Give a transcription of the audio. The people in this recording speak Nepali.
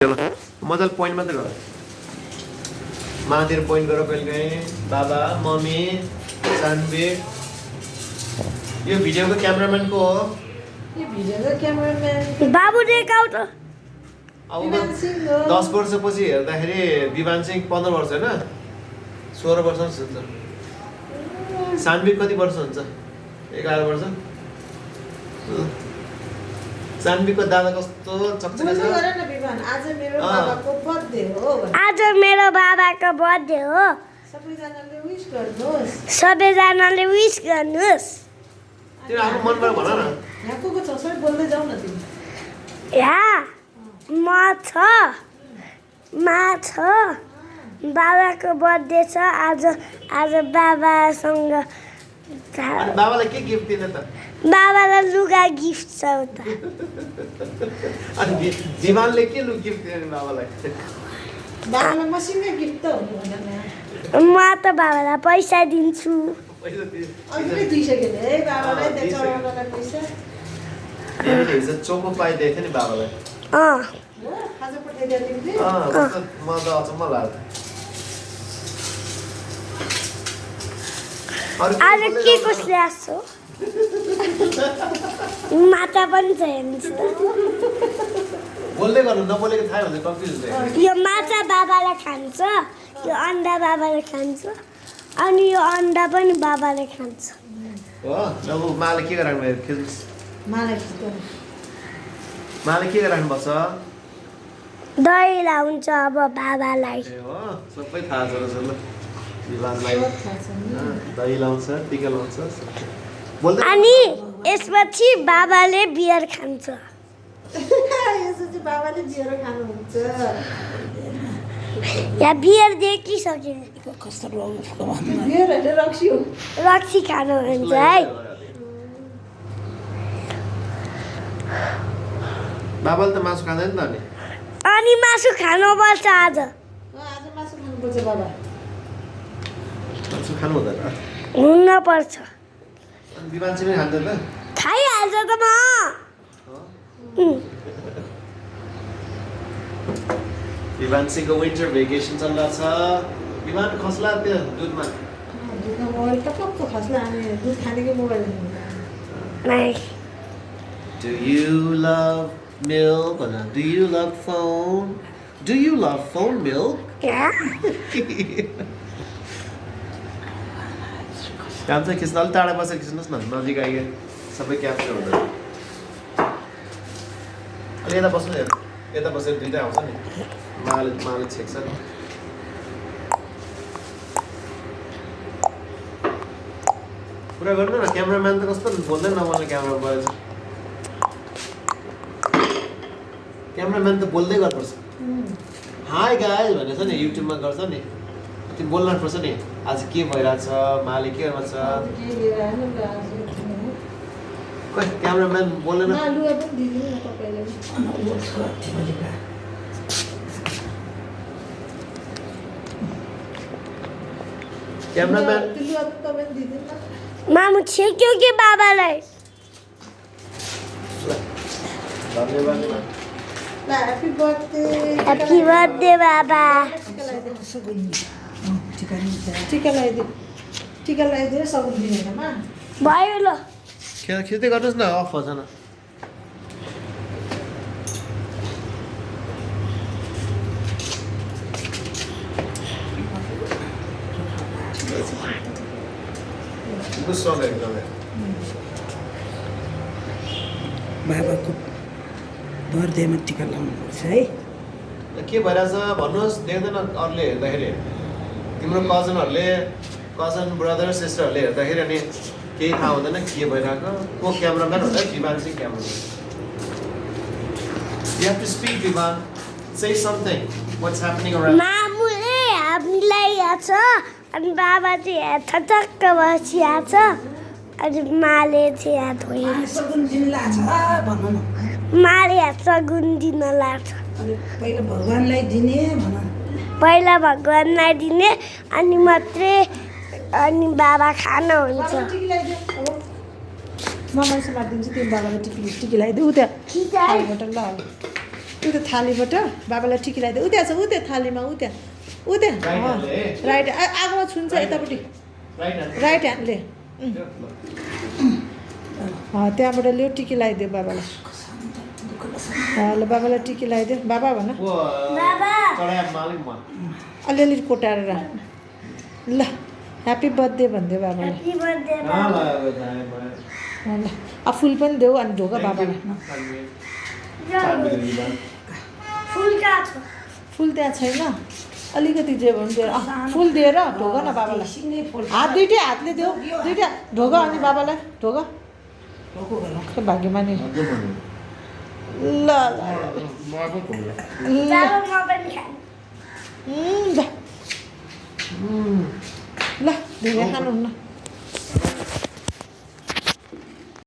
मजाले पोइन्ट मात्रै गर मातिर पोइन्ट गर कहिले काहीँ बाबा मम्मी सानबीर यो भिडियोको क्यामेराम्यान को हो यो भिडियोको क्यामेराम्यान बाबु देखाउ त अब 10 वर्षपछि हेर्दाखेरि विवान सिंह 15 वर्ष हैन 16 वर्ष हुन्छ सानबीर कति वर्ष हुन्छ 11 वर्ष सानबीको दादा कस्तो चकचके छ आज मेरो बाबाको बर्थडे हो आज मेरो बाबाको बर्थडे हो सबैजनाले विश गर्नुहोस् सबैजनाले विश गर्नुहोस् तिमी आफ्नो मनबाट भन न यहाँ को छ सबै बोल्दै जाऊ न तिमी यहाँ मा छ बाबाको बर्थडे छ आज आज बाबासँग अनि बाबालाई के गिफ्ट दिने त बाबालाई लुगा गिफ्ट छ उता अनि जीवनले के लु गिफ्ट दिने बाबालाई बाबालाई मसिनै गिफ्ट त हुनु भएन म त बाबालाई पैसा दिन्छु पैसा अघिनै दिइसक्यो है बाबालाई त्यो चढाउनलाई पैसा तिमीले हिजो चोको पाइदिएको थियो नि बाबालाई हो खाजा पठाइदियो तिमीले म त अचम्म लाग्यो आज के कसले ल्याएको माता पनि छ हेर्नुहोस् त बोल्दै गर्नु नबोलेको थाहा हुन्छ कन्फ्युज हुन्छ यो माछा बाबाले खान्छ यो अन्डा बाबाले खान्छ अनि यो अन्डा पनि बाबाले खान्छ हो अब माले के गराउनु भयो खेल्नुस् मलाई खिच्नु माले के गराउनु पर्छ दही लाउँछ अब बाबालाई ए हो सबै थाहा छ रहेछ ल विवानलाई दही लाउँछ टिका लाउँछ बोल्दै अनि यसपछि बाबाले बियर खान्छ यसपछि बाबाले बियर खानुहुन्छ या बियर देखिसक्यो बियर हैन रक्सी हो रक्सी खानुहुन्छ है बाबाले त मासु खाँदैन त अनि मासु खानुपर्छ आज आज मासु खानुपर्छ बाबा मासु खानु हुँदैन हुन पर्छ अनि विवान चाहिँ खान्छ त खाइहाल्छ त म विवान सिंहको विन्टर भेकेसन चलिरहेको छ विवान खस्ला त्यो दुधमा दुधमा मोबाइल टक्क खस्ला हामी दुध खानेकै मोबाइल नाइ Do you love milk? Do you love phone? Do you love phone milk? काम चाहिँ खिच्न अलिक टाढा बसेर खिच्नुहोस् न नजिक आइयो सबै क्याप्चर हुँदैन अलि यता बस्नु यता बसेर दुइटै आउँछ नि माले छेक्छ नि कुरा गर्नु न क्यामराम्यान त कस्तो बोल्दै नबोल्ने क्यामरा भएछ क्यामराम्यान त बोल्दै गर्नुपर्छ हाई गाइज भनेछ नि युट्युबमा गर्छ नि तिमी बोल्नु पर्छ नि आज के भइरहेछ माले के गर्छ खोइ क्यामराम्यान बोल्दैन क्यामराम्यान मामु छेक्यो कि बाबालाई धन्यवाद ह्यापी बर्थडे ह्याप्पी बर्थडे बाबा टिका लगाइदियो सबै दिनेमा भयो ल खिच्दै गर्नुहोस् न अफ भन्छ न बाबाको बर्थडेमा टिका लगाउनुपर्छ है के भइरहेछ भन्नुहोस् देख्दैन अरूले हेर्दाखेरि तिम्रो कजन ब्रदर सिस्टरहरूले हेर्दाखेरि अनि केही थाहा हुँदैन के भइरहेको को क्यामराम्यान हुँदा विवान चाहिँ cameraman You have to speak, Vivan. Say something. What's happening around? मामुले हामीलाई हेर्छ अनि बाबा चाहिँ यहाँ थचक्क बसिरहेको छ अनि माले चाहिँ यहाँ धोइरहेछ सगुन दिन लाग्छ भन न माले यहाँ सगुन दिन लाग्छ अनि पहिला भगवानलाई दिने भन पहिला भगवानलाई दिने अनि मात्रै अनि बाबा खाना हुन्छ टिकी लगाइदियो अब म मान्छे मारिदिन्छु तिमी बाबालाई टिकी लगाइदिऊ त्यहाँ खिचाइ ल उता थालीबाट बाबालाई टिकी लगाइदियो उता छ उता थालीमा उता Right hand ले। राइट आगोमा छुन्छ यतापट्टि राइट ह्यान्ड राइट ह्यान्डले त्यहाँबाट ल्यायो टिकी लगाइदियो बाबालाई ल बाबालाई टिकी लगाइदियो बाबा भन वो बाबा। चढाया मालिक म अलिअलि कोटाएर राख्नु ल ह्याप्पी बर्थडे भनिदियो बाबालाई ह्याप्पी बर्थडे कहाँ लगाएको जाने भयो ल फुल पनि देऊ अनि ढोका बाबालाई फुल कहाँ छ फुल त्यहाँ छैन अलिकति जे भन्नु दिएर फुल दिएर ढोका न बाबालाई हात दुइटै हातले देऊ दुइटा ढोका अनि बाबालाई ढोका भाग्यमानी ल ल बाबा म पनि खानु ल ल धेरै खानुहुन्न